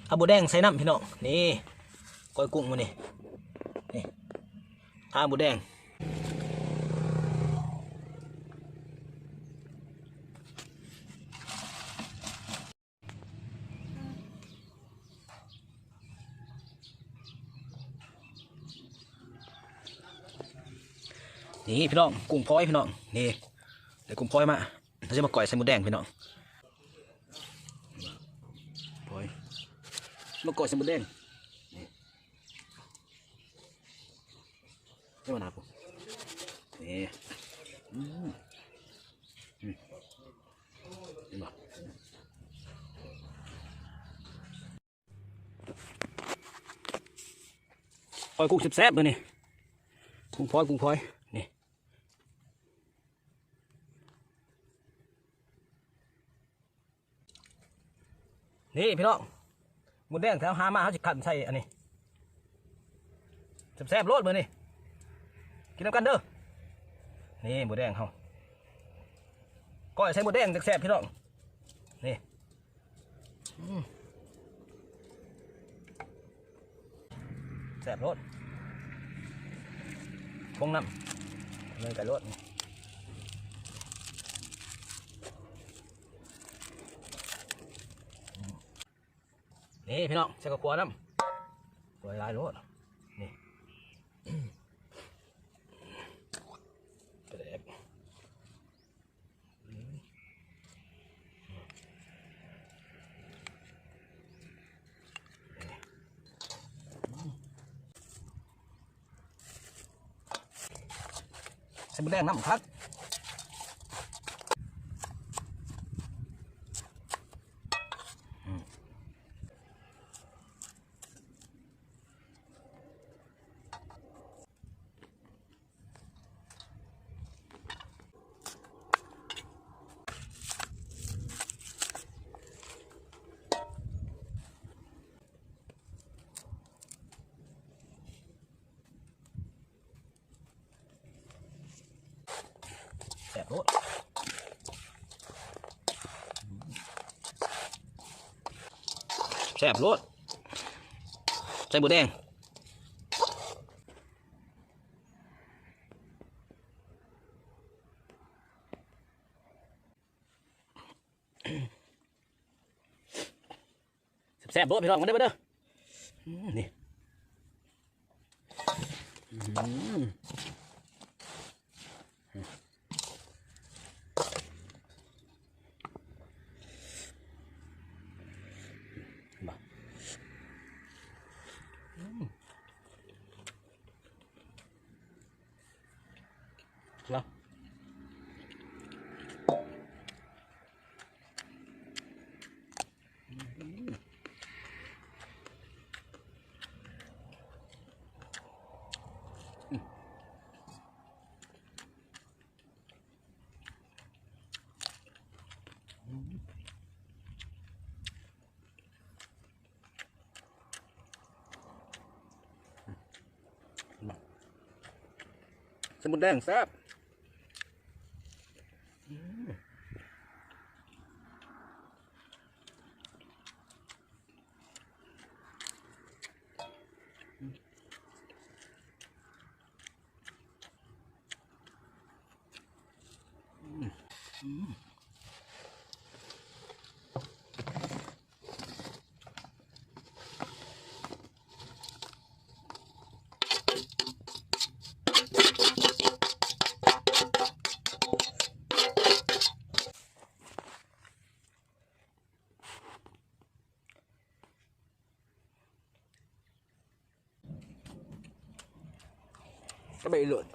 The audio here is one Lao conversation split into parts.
ເອົາໝູແດງໃສ່ນຳພີ່ນ້ອງ. ນີ້ ກ້ອຍກຸ້ງມື້ນີ້ ນີ້ ທາໝູແດງ. ນີ້ພີ່ນ້ອງ ກຸ້ງພອຍພີ່ນ້ອງ. ນີ້ ໄດ້ກຸ້ງພອຍມາ ເຮົາຈະມາກ້ອຍໃສ່ໝູແດງພີ່ນ້ອງ. ພອຍ ມາກ້ອຍໃສ່ໝູແດງ. ນີ້ ເຫັນບໍ່ນະ ນີ້ ອືມ ອືມ ເຫັນບໍ່? ກ້ອຍກຸ້ງແຊບໆ ມື້ນີ້ ກຸ້ງພອຍ ກຸ້ງພອຍ ນີ້. ນີ້ພີ່ນ້ອງ ໝູແດງທີ່ເຮົາຫາມາ ເຮົາຊິຄັ້ນໃສ່ອັນນີ້ ແຊບໆ ໂລດມື້ນີ້ ກິນນຳກັນເດີ. ນີ້ໝູແດງເຮົາ ກ້ອຍໃສ່ໝູແດງແຊບໆ ພີ່ນ້ອງ. ນີ້ ອືມ ແຊບໂລດ ຄົງນຳເລີຍໄປໂລດ. ນີ້ພີ່ນ້ອງ ໃສ່ເຂົ້າຂົ້ວນຳ ຫຼາຍໆ ໂລດ. ນີ້ ປາແດກ ໃສ່ໝູແດງນຳຄັກ. ອືມ ແຊບໂລດ ແຊບໂລດ ໃສ່ໝູແດງ. ແຊບໆ ໂລດ ພີ່ນ້ອງ ມາເດີ ມາເດີ. ອືມ ນີ້ ອືມ ມາ ອືມ ເນາະ ສະໝຸນແດງແຊບ. ສະບາຍໂລດ. ອ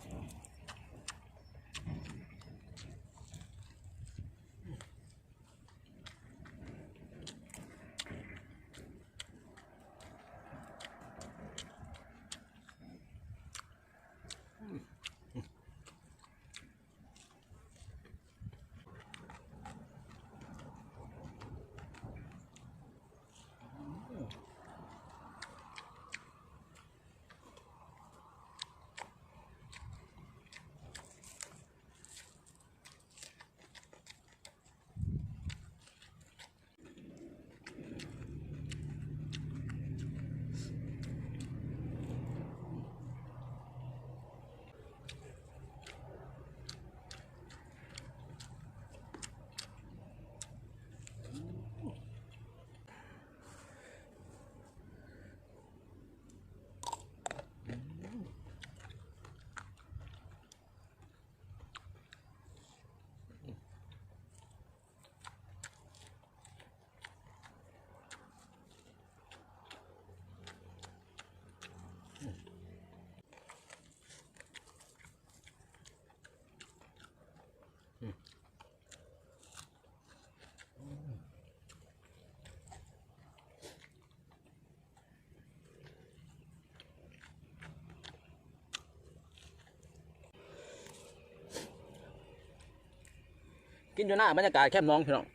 ກິນຢູ່ໜ້າບັນຍາກາດແຄມໜອງ ພີ່ນ້ອງ.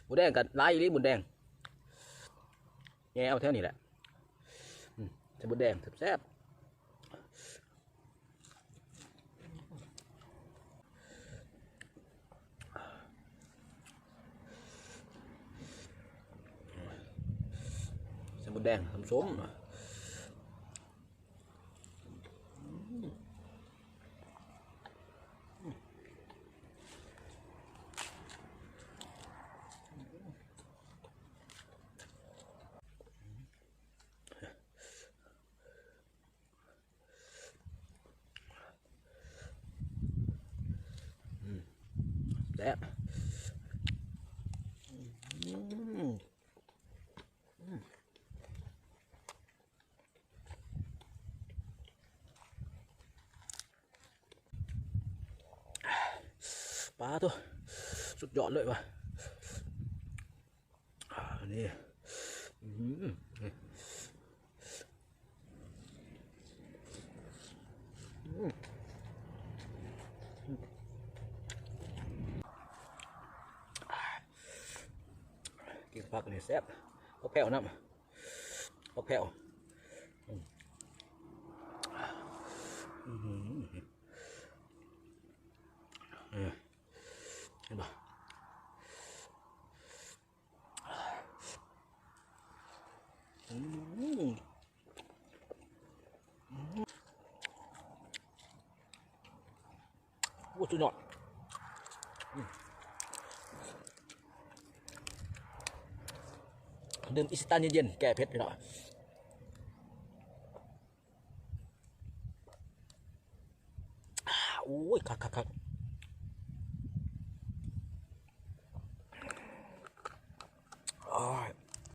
ໝູແດງກໍຫຼາຍອີ່ຫຼີ ໝູແດງ ແຍ່ເອົາແຖວນີ້ແຫຼະ. ອືມ ໃສ່ໝູແດງແຊບໆ. ໃສ່ໝູແດງ ສົ້ມໆ. ອືມ ແຊບ. ອືມ ອືມ ປາໂທ້ ສຸດຍອດເລີຍວ່າ. ອັນນີ້ ອືມ ອືມ ກິນກັບຜັກນີ້ແຊບ. ຜັກແພ້ວນຳ ຜັກແພ້ວ. ອືມ ອືມ ເອີ ເຫັນບໍ່? ອືມ ໂອ້ ສຸດຍອດ. ອືມ ດື່ມອີສຕັນເຢັນໆ ແກ້ເຜັດ ພີ່ນ້ອງ. ໂອ້ຍ ຄັກໆໆ ໂອ້ຍ.